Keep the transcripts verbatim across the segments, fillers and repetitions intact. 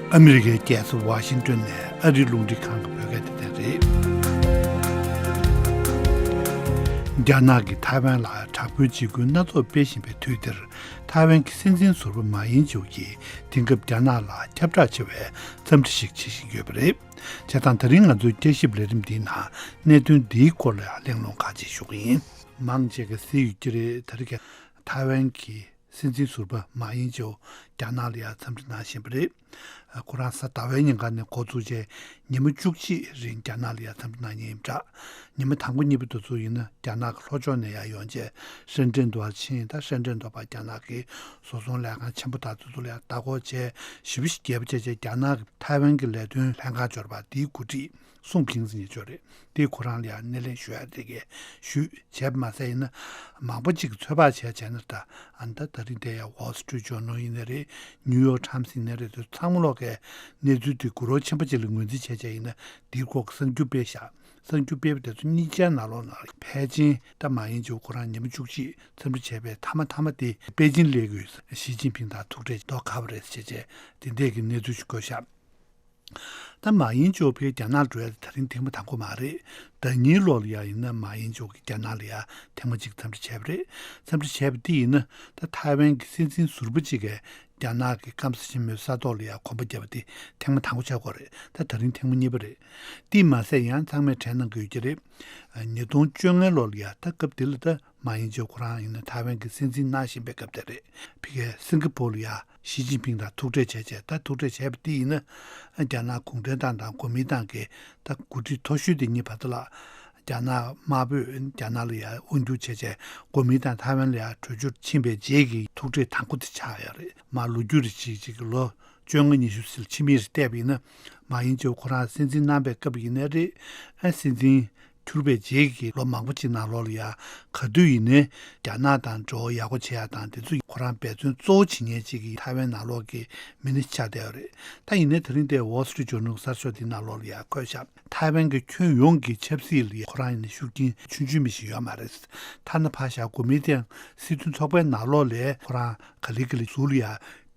ཨ་མི་རི་ཀའི་རྒྱལ་ས་ཝ་ཤིང་ཏོན་ནས་ཨ་རིའི་རླུང་འཕྲིན་ཁང་གི་བོད་སྐད་སྡེ་ཚན་རེད། རྒྱ་ནག་གིས་ཐའེ་ཝན་ལ་དྲག་པོའི་འཇིགས་སྐུལ་སྣ་ཚོགས་སྤེལ་བཞིན་པའི་དུས་འདིར། ཐའེ་ཝན་གྱི་སྲིད་འཛིན་ཟུར་པ་མཱ་ཡིན་ཅེའུ་གིས་དེང་སྐབས་རྒྱ་ནག་ལ་ཁྱབ་བསྒྲགས་ཆེ་བའི་འཚམས་འདྲི་ཞིག་བྱེད་བཞིན་ཡོད་པ་རེད། བྱས་ཙང་ད་རིང་ང་ཚོའི་བསྐྱར་ཞིབ་ལས་རིམ་འདིའི་ནང་གནད་དོན་འདིའི་སྐོར་ལ་གླེང་སློང་ཁག་ཅིག་ཞུ་གི་ཡིན། མང་ཆེ་གིས་གཟིགས་ཡོད་ཀྱི་རེད། ད་རེས་ཀྱི་ཐའེ་ཝན་གྱི་སྲིད་འཛིན་ཟུར་པ་མཱ་ཡིན་ཅེའུ་རྒྱ་ནག་ལ་ཡང་འཚམས་འདྲི་གནང་བཞིན་པ་རེད། ཁོ་རང་གཟའ་ཟླ་བའི་ཉིན་ཀ་ནས་འགོ་བཙུགས་རྗེས་ཉི་མ་བཅུ་གཅིག་རིང་རྒྱ་ནག་ལ་ཡང་འཚམས་འདྲི་གནང་མཁན་ཡིན་པ་འདྲ། ཉི་མ་དང་པོ་གཉིས་པ་དེ་ཚོ་ཡིན་ན་རྒྱ་ནག་གི་ལྷོ་ཕྱོགས་ནས་ཡར་ཡོང་རྗེས་ཧྲེན་ཀྲེན་དུ་ཡར་ཕྱིན། ད་ཧྲེན་ཀྲེན་དུ་ཕར་རྒྱ་ནག་གི་བཟོ་ཚོང་ལས་ཁང་ཆེན་པོ་དག་དེ་ཚོ་ལ་ཡང་ལྟ་སྐོར་བྱས། ཞེ་པོ་ཞིག་རྒྱས་པ་བྱས་རྗེས་རྒྱ་ནག་གི་ཐའེ་ཝན་གྱི་ལས་དོན་ལྷན་ཁང་འབྱོར་པ་དེའི་འགོ་ཁྲིད་སུང་ཕིང་ཟེར་མཁན་ཅིག་ཡོད་རེད། དེས་ཁོ་རང་ལ་ཡང་སྣེ་ལེན་ཞུ་ཡ་དེ་གས་ཞུས། བྱས་པ་མ་ཟད་ཡིན་ན་མང་པོ་ཅིག་གིས་ཚོད་དཔག་བྱས་བྱས་ན། ད་ཨ་ནི་ད་ད་རིང་དེ་ཡང་Wall Street Journal ཡིན་ནའི་རེད། New York Times ཡིན་ནའི་རེད། དེ་ཚང་མ་ལོག་གིས་གནས་ཚུལ་དེ་གུ་རོ་ཆེན་པོ་ཅིག་ལ་ངོས་འཛིན་བྱས་བྱས་ཡིན་ན་དེའི་སྐོར་གྱི་གསར་འགྱུར་སྤེལ་བཞག་གསར་འགྱུར་སྤེལ་བ་དེ་ཚོ་གཉིས་ཆའི་ནང་ལོགས་ནང་ཕལ་ཆེར་ད་མཱ་ཡིན་ཅེའུ་ཁོ་རང་ཉི་མ་བཅུ་གཅིག་འཚམས་འདྲི་བྱས་པའི་མཐའ་མ་མཐའ་མ་དེ་པེ་ཅིན་སླེབས་དུས་ཞི་ཅིན་ཕིང་དང་ཐུག་འཕྲད་མདོག་ཁ་པོ་རེད་ཟེར་བྱས་དེ་འདྲས་ཀྱི་གནས་ཚུལ་ཞིག་བཀོད་བཞག་ད་མཱ་ཡིན་ཅེའུ་ཕར་རྒྱ་ནག་འགྲོ་ཡ་དེ་ད་རིང་ཐེངས་མ་དང་པོ་མ་རེད། ཟླ་ཉིན་ལོ་ལ་ཡ་ཡིན་ན་མཱ་ཡིན་ཅེའུ་གིས་རྒྱ་ནག་ལ་ཡ་ཐེངས་མ་གཅིག་འཚམས་འདྲི་བྱས་པ་རེད། འཚམས་འདྲི་བྱས་པ་དེ་ཡིན་ན་ད་ཐའེ་ཝན་གྱི་སྲིད་འཛིན་ཟུར་པ་གཅིག་གིས་རྒྱ་ནག་གི་སྐམ་ས་ཆེན་མོའི་ས་ཐོག་ལ་ཡ་གོམ་པ་བརྒྱབ་པ་དེ་ཐེངས་མ་དང་པོ་ཆགས་ཀྱི་ཡོད་རེད། ད་ད་རིང་ཐེངས་མ་གཉིས་པ་རེད། དེས་མ་ཟད་ཡང་ཚང་མས་དྲན་གནང་གི་ཡོད་ཀྱི་རེད། ཉིས་སྟོང་བཅོ་ལྔ་ལོ་ལ་ཡ་ད་སྐབས་དེ་ལ་ད་མཱ་ཡིན་ཅེའུ་ཁོ་རང་ཡིན་ན་ཐའེ་ཝན་གྱི་སྲིད་འཛིན་གནང་བཞིན་པའི་སྐབས་དེ་རེད། ཕ་གིར་སིང་ག་པུར་ལ་ཡ་ཞི་ཅིན་ཕིང་དང་ཐུག་འཕྲད་བྱས་བྱས། ད་ཐུག་འཕྲད་བྱས་པ་དེ་ཡིན་ན་རྒྱ་ནག་གུང་ཁྲན་ཏང་དང་གོ་མིན་ཏང་གི་ད་འགོ་ཁྲིད་མཐོ་ཤོས་དེ་གཉིས་བར་དུ་ལ་རྒྱ་ནག་དམར་པོས་རྒྱ་ནག་ལ་ཡ་དབང་སྒྱུར་བྱས་བྱས་གོ་མིན་ཏང་ཐའེ་ཝན་ལ་ཡ་བྲོས་བྱོལ་ཕྱིན་པའི་རྗེས་ཀྱི་ཐུག་འཕྲད་དང་པོ་དེ་ཆགས་ཡོད་རེད། མར་ལོ་རྒྱུས་རེ་བྱས་ཅིག་ལོ་བཅོ་ལྔ་ཉི་ཤུ་ཙམ་ཕྱིན་མིན་རེ་བལྟས་པ་ཡིན་ན། མཱ་ཡིན་ཅེའུ་ཁོ་རང་སྲིད་འཛིན་གནང་པའི་སྐབས་ཡིན་ནའི་རེད། ཨ་སྲིད་འཛིན་གྱུར་པའི་རྗེས་ཀྱི་ལོ་མང་པོ་ཅིག་ནང་ལོགས་ལ་ཡ་ག་དུས་ཡིན་ནའི་རྒྱ་ནག་དང་འབྲེལ་བ་ཡག་པོ་བྱེད་ཡ་དང་དེ་ཚོ་ཁོ་རང་འབད་བརྩོན་གཙོ་བོ་བྱེད་མཁན་ཅིག་གི་ཐའེ་ཝན་ནང་ལོགས་ཀྱི་མི་སྣ་ཆགས་བསྡད་ཡོད་རེད། ད་ཡིན་ནའི་ད་རིང་དེ་Wall Street Journal གསར་ཤོག་འདིའི་ནང་ལོགས་ལ་ཡ་བཀོད་བཞག་ཐའེ་ཝན་གྱི་ཁྱོན་ཡོངས་ཀྱི་ཆབ་སྲིད་ལ་ཡ་ཁོ་རང་ཡིན་ན་ཤུགས་རྐྱེན་ཆུང་ཆུང་མི་ཞིག་ཡོད་མ་རེད། ཐ་ན་ཕར་བཞག་གོ་མིན་ཏང་སྲིད་དོན་ཚོགས་པའི་ནང་ལོགས་ལ་ཁོ་རང་ག་ལེ་ག་ལེ་ཟུར་ལ་ཡ་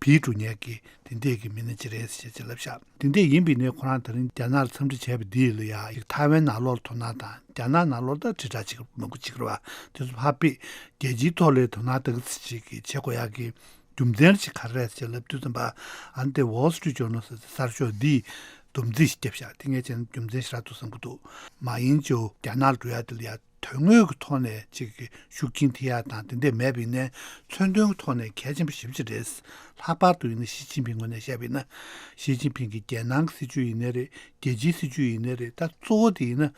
བུད་འགྲོ་མཁན་གྱི་དེ་འདྲས་ཀྱི་མི་སྣ་ཅིག་རེད་ཟེར་བྱས་ལབ་ཤག་དེ་འདྲས་ཡིན་པའི་ནས་ཁོ་རང་ད་རིང་རྒྱ་ནག་ལ་འཚམས་འདྲི་བྱས་པ་འདི་ལ་ཡ་ཐའེ་ཝན་ནང་ལོགས་ལ་དོ་སྣང་དང་རྒྱ་ནག་ནང་ལོགས་ལ་ད་དྲིལ་བསྒྲགས་བྱེད་མང་པོ་བྱེད་ཀྱི་རེད་བ། དེ་ཚོ་ཕར་ཕུད། རྒྱལ་སྤྱིའི་ཐོག་ལ་དོ་སྣང་ཏོག་ཙམ་ཅིག་གི་བྱེད་དགོས་ཡག་གི་རྒྱུ་མཚན་ཅིག་ག་རེ་རེད་ཟེར་ལབ་དུས་ཙམ་པ། ཨ་ནི་དེ་Wall Street Journal ཟེར་གསར་ཤོག་འདིས་སྡོམ་རྩིས་ཤིག་བརྒྱབ་ཤག་དེ་ངས་བྱས་ན་རྒྱུ་མཚན་ཞེ་དྲག་འདུག་བསམ་གྱི་འདུག་མཱ་ཡིན་ཅེའུ་རྒྱ་ནག་ལ་འགྲོ་ཡ་དེ་ལ་ཡ། དོན་དངོས་ཀྱི་ཐོག་ནས་ཅིག་གི་ཤུགས་རྐྱེན་ཐེབས་ཡ་དང་དེ་འདྲས་མེད་པ་ཡིན་ནའི་མཚོན་དོན་གྱི་ཐོག་ནས་གལ་ཆེན་པོ་ཞེ་པོ་ཅིག་རེད། ལྷག་པར་དུ་ཡིན་ན་ཞི་ཅིན་ཕིང་ངོས་ནས་བཤད་པ་ཡིན་ན། ཞི་ཅིན་ཕིང་གི་རྒྱལ་ནང་གི་སྲིད་བྱུས་ཡིན་ནའི་རེད། རྒྱལ་སྤྱིའི་སྲིད་བྱུས་ཡིན་ནའི་རེད། ད་གཙོ་བོ་དེ་ཡིན་ན་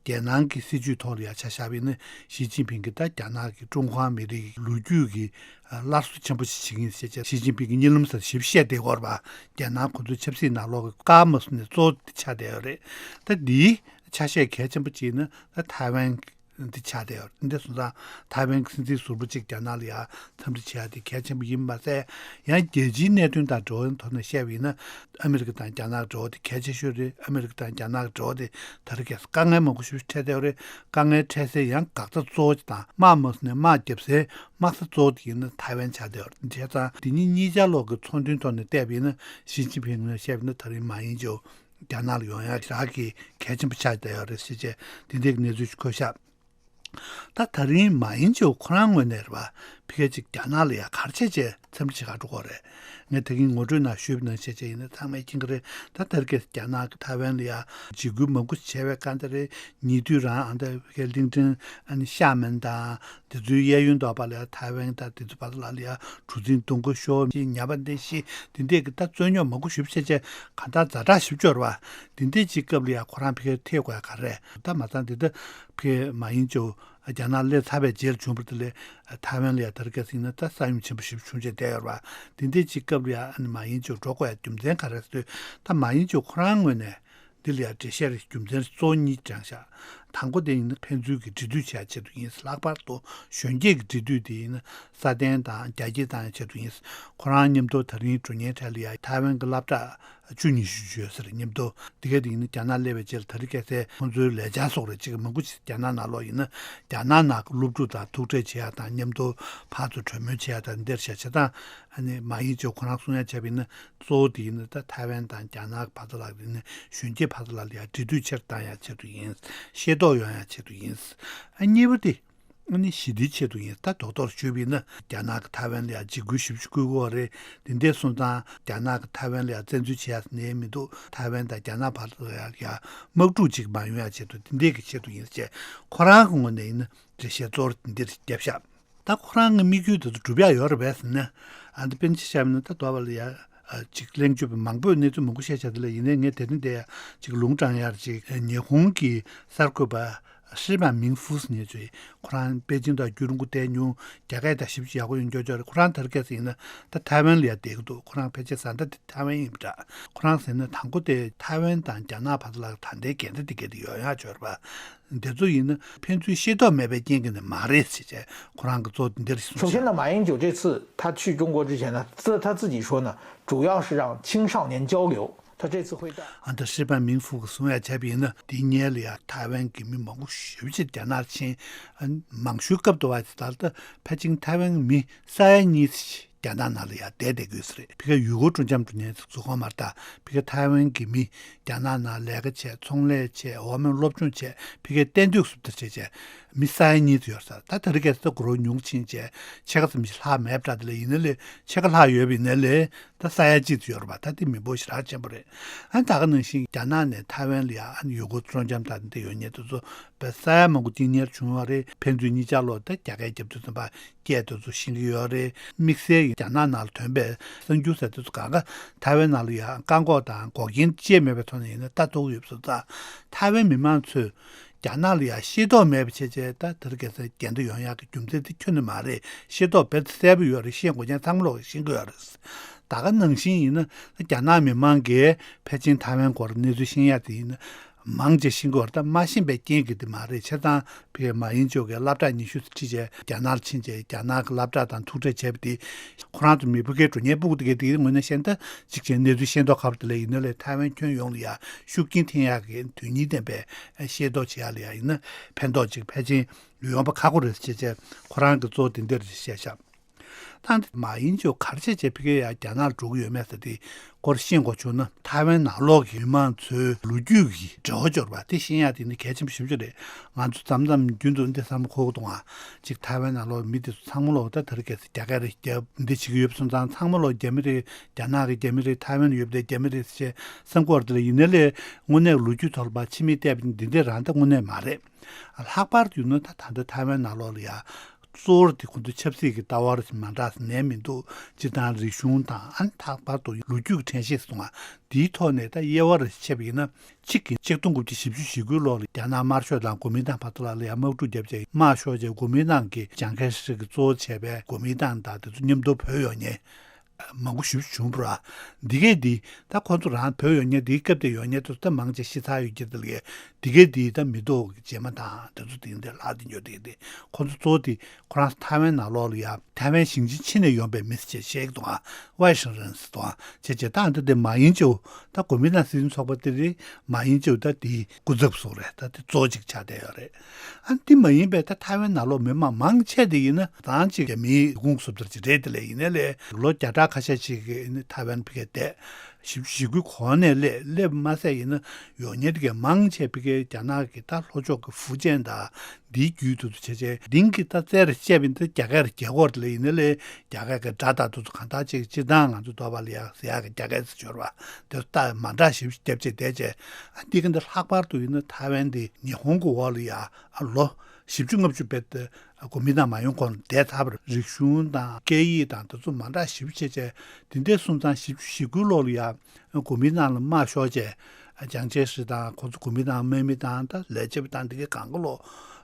རྒྱལ་ནང་གི་སྲིད་བྱུས་ཐོག་ལ་ཡ་ཆ་བཞག་པ་ཡིན་ན་ཞི་ཅིན་ཕིང་གིས་ད་རྒྱ་ནག་གི་ཀྲུང་ཧྭ་མི་རིགས་ཀྱི་ལོ་རྒྱུས་ཀྱི་སླར་གསོ་ཆེན་པོ་ཞིག་བྱེད་ཀྱི་ཡིན་ཟེར་བྱས་ཞི་ཅིན་ཕིང་གིས་གཉིད་ལམ་སར་ཞིབ་བཤད་བསྡད་ཀྱི་ཡོད་རེད་པ། རྒྱལ་ནང་ཁོ་ཚོའི་ཆབ་སྲིད་ནང་ལོགས་ཀྱི་བཀའ་མ་སོང་ནས་གཙོ་བོ་དེ་ཆགས་བསྡད་ཡོད་རེད། ད་འདིའི་ཆ་ཤས་གལ་ཆེན་པོ་གཅིག་ནི་ད་ཐའེ་ཝན་འདི་ཆགས་བསྡད་ཡོད་རེད། འདི་སོང་ཙང་ཐའེ་ཝན་གྱི་སྲིད་འཛིན་ཟུར་པོ་གཅིག་རྒྱ་ནག་ལ་ཡ་འཚམས་འདྲི་བྱེད་ཡ་དེ་གལ་ཆེན་པོ་ཡིན་པ་མ་ཟད། ཡང་རྒྱལ་སྤྱིའི་གནད་དོན་དང་འབྲེལ་བའི་ཐོག་ནས་བཤད་པ་ཡིན་ན། ཨ་མི་རི་ཀ་དང་རྒྱ་ནག་འབྲེལ་བ་དེ་གལ་ཆེ་ཤོས་རེད། ཨ་མི་རི་ཀ་དང་རྒྱ་ནག་འབྲེལ་བ་དེ་ད་རེས་ཀྱི་དཀའ་ངལ་མང་པོ་ཞིག་འཕྲད་བསྡད་ཡོད་རེད། དཀའ་ངལ་འཕྲད་སའི་ཡང་འགག་རྩ་གཙོ་བོ་དེ་དང་དམག་མ་སོང་ནས་དམག་བརྒྱབ་སའི་དམག་ས་གཙོ་བོ་དེ་ཡིན་ན་ཐའེ་ཝན་ཆགས་བསྡད་ཡོད་རེད། བྱས་ཙང་འདི་གཉིས་གཉིས་ཆ་ལོག་གི་ཚོགས་འདུའི་ཐོག་ནས་བལྟས་པ་ཡིན་ན་ཞི་ཅིན་ཕིང་ནས་བཤད་པ་ཡིན་ན་ད་རེས་མཱ་ཡིན་ཅེའུ་རྒྱ་ནག་ལ་ཡོང་ཡག་ཞེ་དྲག་གི་གལ་ཆེན་པོ་ཆགས་བསྡད་ཡོད་རེད་ཟེར་བྱས་དེ་འདྲའི་གནས་ཚུལ་ཞིག་འཁོད་ཤག་ད་ད་རིང་མཱ་ཡིན་ཅེའུ་ཁོ་རང་ངོས་ནས་རེད་པ། ཕ་གི་ཅིག་རྒྱ་ནག་ལ་ཡ་ག་རེ་བྱས་བྱས་འཚམས་འདྲི་བྱེད་ག་འགྲོ་གི་རེད། ངས་ད་གིན་ངོ་སྤྲོད་ནང་ཞུས་པ་ནང་བཞིན་བྱས་བྱས་ཡིན་ན་ཚང་མས་མཁྱེན་གྱི་རེད། ད་ད་རེས་རྒྱ་ནག་གིས་ཐའེ་ཝན་ལ་ཡ་འཇིགས་སྐུལ་མང་པོ་བྱས་པའི་བསྒང་དེ་རེད། ཉེ་དུས་རང་ཨ་ད་ཕ་གིའི་གླིང་ཕྲན་ཨ་ནི་ཤ་མན་དང་། དེ་ཚོའི་གཡས་གཡོན་དུ་ཕར་ལ་ཐའེ་ཝན་དང་དེ་ཚོ་བར་ལ་ལ་ཡ་གྲུ་གཟིངས་རྡུང་གི་ཤོར་ཞིག་ཉམས་པ་འདི་ཞིག་དེ་འདྲས་ཀྱི་ད་རྩོད་རྙོག་མང་པོ་ཞེ་པོ་བྱས་བྱས་གང་ལྟར་ཛ་དྲག་ཞེ་པོ་ཅིག་ཡོད་རེད་པ། དེ་འདྲས་ཅིག་སྐབས་ལ་ཡ་ཁོ་རང་ཕ་གིར་ཐེབས་དགོས་ཡ་ག་རེ་རེད། ད་མ་ཚང་འདི་ད་ཕ་གི་མཱ་ཡིན་ཅེའུ་རྒྱ་ནག་སླེབས་ཚར་བའི་རྗེས་ལ་བྱུང་བ་དེ་ལས་ཐའེ་ཝན་ལ་ཡ་ད་རེས་ཀ་ཟིན་ན་ད་ས་ཡོམ་ཆེན་པོ་ཞེ་པོ་བྱུང་བྱས་བསྡད་ཡོད་རེད་པ། དེ་འདྲས་ཅིག་སྐབས་ལ་ཡ་ཨ་ནི་མཱ་ཡིན་ཅེའུ་འགྲོ་དགོས་ཡ་རྒྱུ་མཚན་ག་རེ་རེད་ཟེར་དུས། ད་མཱ་ཡིན་ཅེའུ་ཁོ་རང་ངོས་ནས། འདི་ལ་ཡང་འགྲེལ་བཤད་རེ་རྒྱུ་མཚན་གཙོ་བོ་གཉིས་དྲངས་བཞག་དང་པོ་དེ་ཡིན་ན་ཕན་ཚུན་གྱི་འབྲེལ་མཐུད་བྱེད་ཡ་ཆེད་དུ་ཡིན། ལྷག་པར་དུ་གཞོན་སྐྱེས་ཀྱི་འབྲེལ་མཐུད་དེ་ཡིན་ན་སྲ་བརྟན་དང་རྒྱ་སྐྱེད་བཏང་ཡ་ཆེད་དུ་ཡིན། ཁོ་རང་མཉམ་དུ་ད་རིང་འགྲོ་མཁན་གྲས་ལ་ཡང་ཐའེ་ཝན་གྱི་སློབ་གྲྭ་ བཅུ་ཉི་ཤུ་ཅིག་ཡོད་ས་རེད། མཉམ་དུ་དེ་ག་དེ་ཡིན་ན་རྒྱ་ནག་སླེབས་པའི་རྗེས་ལ་དེ་རིང་ཁ་སང་ཁོང་ཚོའི་ལས་འཆར་སོགས་རེད། ཅིག་མང་པོ་ཅིག་རྒྱ་ནག་ནང་ལོགས་ཡིན་ན་རྒྱ་ནག་ནང་གི་སློབ་ཕྲུག་དང་ཐུག་འཕྲད་བྱེད་ཡག་དང་མཉམ་དུ་ཕར་ཚུར་གྲོས་མོལ་བྱེད་ཡག་དང་འདིར་བྱས་བྱེད་སྟངས། ཨ་ནི་མ་ཡིན་ཅིག་ཁོ་རང་གསུང་ཡག་བྱས་པ་ཡིན་ན། གཙོ་བོ་དེ་ཡིན་ན་ད་ཐའེ་ཝན་དང་རྒྱ་ནག་གི་བར་དུ་ལ་ཡིན་ན་གཞོན་སྐྱེས་བར་དུ་ལ་ཡ་འབྲེལ་མཐུད་ཆེར་བཏང་ཡག་ཆེད་དུ་ཡིན། ཤེས་རྟོགས་ཡོང་ཡག་ཆེད་དུ་ཡིན། ཨ་གཉིས་པ་དེ། ཨ་ནི་ཞི་བདེའི་ཆེད་དུ་ཡིན། ད་རྡོག་རྡོག་ཞུས་པ་ཡིན་ན་རྒྱ་ནག་གིས་ཐའེ་ཝན་ལ་ཡང་འཇིགས་སྐུལ་ཞེ་པོ་ཅིག་སྐུལ་གྱི་ཡོད་རེད། དེ་འདྲ་སོང་ཙང་རྒྱ་ནག་གིས་ཐའེ་ཝན་ལ་ཡང་བཙན་འཛུལ་བྱེད་ཡ་ནས་མི་འདུག་ཐའེ་ཝན་དང་རྒྱ་ནག་བར་དུ་ཡང་དམག་འཁྲུག་ཅིག་མ་ཡོང་ཡ་ཆེད་དུ་དེ་འདྲའི་གི་ཆེད་དུ་ཡིན་ཟེར། ཁོ་རང་གི་ངོས་ནས་ཡིན་ན་འགྲེལ་བཤད་གཙོ་བོ་དེ་འདྲ་བརྒྱབ་ཤག་ད་ཁོ་རང་གི་དམིགས་ཡུལ་དེ་ཚོ་འགྲུབ་ཡ་ཡོད་རེད་པས་ཟེར་ན། ཨ་འདི་པཎ་ཆེན་ཞབས་ནས་ད་དོ་བ་ལ་ཡ། ཅིག་གླེང་བརྗོད་པ་མང་པོས་གནས་ཚུལ་མང་པོ་བཤད་བྱ་དེ་ལ་ཡིན་ནའི་ངས་དེ་རིང་དེ་ཡ་ཅིག་ལུང་དྲངས་ཡར་ཅིག་ཉི་ཧོང་གི་གསར་འགོད་པ་ཧྲི་པན་མིང་ཧྥུ་ཟེར་མཁན་ཅིག་ཁོ་རང་པེ་ཅིང་དུ་རྒྱུན་རིང་པོ་བསྡད་མྱོང་། རྒྱ་སྐད་ད་ཞིབ་ཅིག་ཡག་པོ་ཡོད་འགྱོ་འགྱོ་རེད། ཁོ་རང་དེ་རིང་ཁ་སང་ཡིན་ན་ད་ཐའེ་ཝན་ལ་ཡ་བསྡད་ཀྱི་འདུག་ཁོ་རང་ཕལ་ཆེར་བཟའ་ཟླ་དེ་ཐའེ་ཝན་ཡིན་པ་འདྲ། ཁོ་རང་ཟེར་ན་དང་པོ་དེ་ཐའེ་ཝན་དང་རྒྱ་ནག་བར་དུ་ལ་ད་ལྟའི་འགལ་ཟླ་དེ་གལ་ཏེ་ཡོད་ཡག་ཅིག་ཡོད་རེད་པ། འདི་ཚོ་ཡིན་ན་ཕན་ཚུན་ཤེས་རྟོགས་མེད་པའི་རྐྱེན་གྱིས་ནི་མ་རེད་ཟེར་བྱས་ཁོ་རང་གི་གཙོ་བོ་འདི་འདིར་གསུངས་ཤག 首先呢，马英九这次他去中国之前呢，自他自己说呢，主要是让青少年交流。他这次会带 ཨ་ད་ཧྲི་པན་མིང་ཧྥུ་གིས་གསུང་ཡ་བྱས་པ་ཡིན་ན། འདི་སྔོན་ལ་ཡ་ཐའེ་ཝན་གྱི་མི་མང་པོ་ཞེ་པོ་ཅིག་རྒྱ་ནག་ཕྱིན། ཨ་མང་ཤོས་སྐབས་དུ་བ་ཅིག་ད་ལྟ་ཕལ་ཆེར་ཐའེ་ཝན་གྱི་མི་ས་ཡ་གཉིས་ཙམ་ཞིག་རྒྱ་ནག་ནང་ལ་ཡ་བསྡད་བསྡད་དགོས་ས་རེད། ཕ་གིར་ཡུ་གུར་སྤྲོ་འཆམ་འགྲོ་མཁན་ཚོ་གོ་མ་རེད་ད། ཕ་གིར་ཐའེ་ཝན་གྱི་མི་རྒྱ་ནག་ནང་ལས་ཀ་བྱས། ཚོང་ལས་བྱས། འོག་མིན་སློབ་སྦྱོང་བྱས། ཕ་གིར་གཏན་སྡོད་སུབ་ཐེར་བྱས་བྱས་མི་ས་ཡ་གཉིས་ཙམ་ཡོད་ས། ད་དེ་རིང་ཁ་སང་ད་གུ་རུ་ཉུང་ཕྱིན་བྱས་ཕྱེད་ཀ་ཙམ་ཞིག་ལྷག་མེད་པ་འདྲ། དེ་ལ་ཡིན་ན་ལས་ཕྱེད་ཀ་ལྷག་ཡོད་པ་ཡིན་ན་ལས་ད་ས་ཡ་གཅིག་ཙམ་ཡོད་རེད་པ། ད་དེ་མི་འབོར་ཞེ་དྲག་ཆེན་པོ་རེད། ཨ་ད་ག་ནང་བཞིན་རྒྱ་ནག་ནས་ཐའེ་ཝན་ལ་ཡ་ཨ་ནི་ཡུ་གུར་སྤྲོ་འཆམ་དང་འདི་ཡོད་མཁན་དེ་ཚོ་པའི་ས་ཡ་མང་པོ་གཅིག་གཉེར་བྱུང་བ་རེད། ཕན་ཚུན་གཉིས་ཆ་ལོ་ད་རྒྱ་སྐད་རྒྱབ་དུས་ཙམ་པ་སྐད་དེ་ཚོ་ཤེས་ཀྱི་ཡོད་རེད། དམིགས་བསལ་རྒྱ་ནག་ནང་ལ་ཐོན་པའི་གསར་འགྱུར་ཟེར་དེ་ཚོ་གང་ག་ཐའེ་ཝན་ནང་ལ་ཡ་བཀག་འགོག་དང་འགོག་རྐྱེན་ཅི་ཡང་མེད་པའི་ཐོག་ནས་ཡིན་ན་ལྟ་ཐུབ་ཀྱི་ཡོད་པ་སོང་ཙང་། ཐའེ་ཝན་མི་མང་ཚོས་རྒྱ་ནག་ལ་ཡ་ཤེས་རྟོགས་མེད་པ་བྱས་བྱས་ད་དེ་རིང་ཁ་སང་འགལ་ཟླ་ཡོང་ཡག་གི་རྒྱུ་མཚན་དེ་ཁྱོན་ནས་མ་རེད། ཤེས་རྟོགས་རྦད་དེ་གསལ་པོ་ཡོད་རེད། ཤེས་དགོས་མཁན་ཚང་མ་ལོག་ཤེས་ཀྱི་ཡོད་རེད། ད་ག་ནང་བཞིན་ཡིན་ན་རྒྱ་ནག་མི་མང་གིས་ཕལ་ཆེར་ཐའེ་ཝན་སྐོར་གནས་ཚུལ་ཤེས་ཡག་དེ་ཡིན་ན། མང་ཆེ་ཤེས་ཀྱི་ཡོད་རེད། ད་མ་ཤེས་པའི་རྐྱེན་གྱིས་དེ་མ་རེད། བྱས་ཙང་ཕ་གིར་མ་ཡིན་ཅོག་གིས་སློབ་གྲྭ་ཉི་ཤུ་ཙམ་ཁྲིད་བྱས་རྒྱ་ནག་ལ་ཕྱིན་བྱས་རྒྱ་ནག་གི་སློབ་གྲྭ་དང་ཐུག་འཕྲད་བྱས་པ་དེ། ཁོ་རང་ཚོ་མི་ཕ་གིར་འགྲོ་མཁན་སྤུ་གུ་དེ་གས་དེ་གའི་ངོས་ནས་བཤད་ན་ད་གཅིག་བྱས་གནས་ཚུལ་ཤེས་རྟོགས་ཁག་པོ་དེ་ལ་ཡིན་ན་ལས་ཐའེ་ཝན་ཁྱོན་ཡོངས་ལ་ཡ་ཤུགས་རྐྱེན་ཐེབས་ཡག་གི་དོན་སྙིང་ལྡན་པའི་ཤེས་རྟོགས་བྱེད་ཡག་ལ་ཡ་ཡིན་ན་ཕན་ཐོགས་ཅིག་ཕལ་ཆེར་ཡོང་པ་ཁག་པོ་རེད་ཟེར་བྱས་བྱས་ཁོ་རང་གི་གཙོ་བོ་དེ་འདིར་བཤད་ཤག་ད་མ་ཡིན་ཅོག་ག་རེ་བྱས་བྱས་ཕ་གིར་ཡ་རྒྱ་ནག་ལ་འགྲོ་གི་ཡོད་མེད་ཟེར་དེ་སྐོར་ཤེས་དགོས་བྱུང་ན། ཐའེ་ཝན་ནང་ལོགས་ཀྱི་མི་མང་ཚོའི་ལོ་རྒྱུས་ཀྱི་འབྲེལ་བ་སྦྱོར་བ་དེ་ཤེས་ཡག་དེ་ནི་གལ་ཆེན་པོ་ཞེ་པོ་ཅིག་རེད། ང་ཚོ་མཚམས་མཚམས་རྒྱུན་དུ་འདི་བསམ་བློ་འཁོར་གི་འདུག་ཨ། ཅིག་ཐའེ་ཝན་ནང་ལོགས་མི་དེ་ཚོ་ཚང་མ་ལོག་ད་དེ་རིང་ཁ་སང་རྒྱ་སྐད་རེད་རྒྱབ་འདི་བྱེད་ཀྱི་ཡོད་པ་སོང་ཙང་ཚང་མ་ལོག་རྒྱ་མི་རེད། རྒྱ་ནག་གི་རྒྱ་མི་རེད། ཐའེ་ཝན་ཡོད་པའི་རྒྱ་མི་རེད་ཟེར་བསམ་གྱི་ཡོད་རེད། དེ་ལ་ཡིན་ན་ལས་དངོས་གནས་ལོ་རྒྱུས་ཐོག་ལ་ཕར་ཕྱི་མིག་བལྟས་པ་ཡིན་ན་འདི་འདྲ་རང་ད་དངོས་གནས་མ་རེད། ལྷག་པར་དུ་ཡིན་ན་ད་ད་ལྟ་ཐའེ་ཝན་ནང་ལོགས་ལ་ཡ། གཙོ་བོར་དེ་ཁོང་ཚོ་ཆབ་སྲིད་ཀྱི་ལྟ་བ་རེ་མ་འདྲ་ནས་མི་འདུག་སྤྱིར་བཏང་རིག་གཞུང་དང་ཨ་ནི་ལྷག་པར་དུ་ལོ་རྒྱུས་ཀྱི་དྲན་ཤེས་སུ་གཏོང་བ་འདིའི་ཐོག་ནས་ད་དབྱེ་བ་རེ་ཕྱེ་བ་ཡིན་ན། གཅིག་གིས་ཆིག་སྟོང་དགུ་བརྒྱ་བཞི་བཅུ་ཞེ་དགུའི་ལོ་ལ་རྒྱ་ནག་དམར་ཤོག་དང་གོ་མིན་ཏང་བར་དུ་ལ་ལ་ཡ་དམག་འཁྲུག་བརྒྱབ་རྗེས་དམར་ཤོག་བྱས་གོ་མིན་ཏང་གི་ཅང་ཁེ་ཧྲི་གིས་གཙོ་བོ་བྱས་པའི་གོ་མིན་ཏང་དང་དེ་ཚོ་མཉམ་དུ་བོད་ཡོང་མཁན་མང་པོ་ཞེ་པོ་བྱུང་བ་རེད། འདི་གས་འདི་ད་ཁོང་ཚོ་རང་བོད་ཡོང་མཁན་འདིའི་སྐབས་དེ་ཡོང་མཁན་དེ་ཚོ་ད་མང་ཆེ་ཤི་ཚར་ཡོད་ཀྱི་འདི་ལ་ཡ། འདི་གས་འདི་ད་མི་ཐོག་གི་རྗེས་མ་དང་དེ་ཚོ་དེ་འདི་ལྷག་དེ་ཉོ་དེ་འདི་ཁོང་ཚོ་གཙོ་བོ་དེ་ཁོ་རང་ཐའེ་ཝན་ནང་ལོགས་ལ་ཡ་ཐའེ་ཝན་ཞིང་ཆེན་ཕྱི་ནས་ཡོང་པའི་མི་ཟེར་བྱས་བཤད་ཀྱི་འདུག་ཨ། ཝའི་ཤིང་རན་ཟེར་འདུག་ཨ། བྱས་བྱས་ད་འདི་དེ་མ་ཡིན་ཅིའོ་ད་གོ་མིན་ཏང་སྲིད་འཛིན་ཚོགས་པ་དེ་རེད། མ་ཡིན་ཅིའོ་ད་དེའི་སྐུ་ཚབ་སོགས་རེད། ད་དེ་གཙོ་བོ་གཅིག་ཆགས་བསྡད་ཡོད་རེད། ཨ་འདི་མ་ཡིན་པའི་ད་ཐའེ་ཝན་ནང་ལོགས་མི་མང་མང་ཆེ་དེ་ཡིན་ན་རང་གཅིག་རྒྱ་མིའི་ཁོངས་སུ་ལྟར་གྱི་རེད། དེ་ལས་ཡིན་ནའི་ལས་ལོ་བརྒྱ་ཕྲག་ཁ་ཤས་ཤིག་གི་ཐའེ་ཝན་ཕ་གིར་བསྡད། བཞི་བཅུ་ཞེ་དགུའི་གོང་ནས་སླེབས་སླེབས་མ་ཟད་ཡིན་ན་ཡོང་མཁན་དེ་གའི་མང་ཆེ་ཕ་གིར་རྒྱ་ནག་གི་ད་ལྷོ་ཕྱོགས་ཀྱི་ཧྥུ་ཅན་དང་འདིའི་རྒྱུད་དུ་དུ་བྱས་བྱས་དེང་གི་ད་རྩེད་ར་བཤད་པ་ཡིན་ན་རྒྱ་སྐད་ར་རྒྱ་སྐོར་དེ་ལ་ཡིན་ནའི་ལས་རྒྱ་སྐད་ཀྱི་སྒྲ་དང་དེ་ཚོ་གང་དག་ཅིག་སྤྱིར་བཏང་ང་ཚོ་འདོད་པ་ལ་ཡག་ཟེར་ཡག་གི་རྒྱ་སྐད་ཟེར་སྦྱོར་བ་དེ་ཚོ་ད་མ་འདྲ་ཞིབ་རྒྱབ་བྱས་བསྡད་བྱས། ཨ་འདི་ག་འདི་ལྷག་པར་དུ་ཡིན་ན་ཐའེ་ཝན་འདི་ཉི་ཧོང་གི་འོག་ལ་ཡ་ཨ་ལོ་བཞི་བཅུ་ལྔ་བཅུ་བེད་གོ་མིན་ཏང་མ་ཡོང་གོང་བསྡད་ཚར་བ་རེད། རིག་གཞུང་དང་སྐད་ཡིག་དང་དེ་ཚོ་མ་འདྲ་ཞིབ་བྱས་བྱས་དེ་འདྲ་སོང་ཙང་བཞི་བཅུ་ཞེ་དགུའི་ལོ་ལ་ཡ་གོ་མིན་ཏང་ལ་དམག་ཤོར་བྱས་ཅང་ཅེ་ཧྲི་དང་ཁོ་ཚོ་གོ་མིན་ཏང་དམག་མི་དང་ད་ལས་བྱེད་པ་དང་དེ་གའི་གང་ག་ལོ་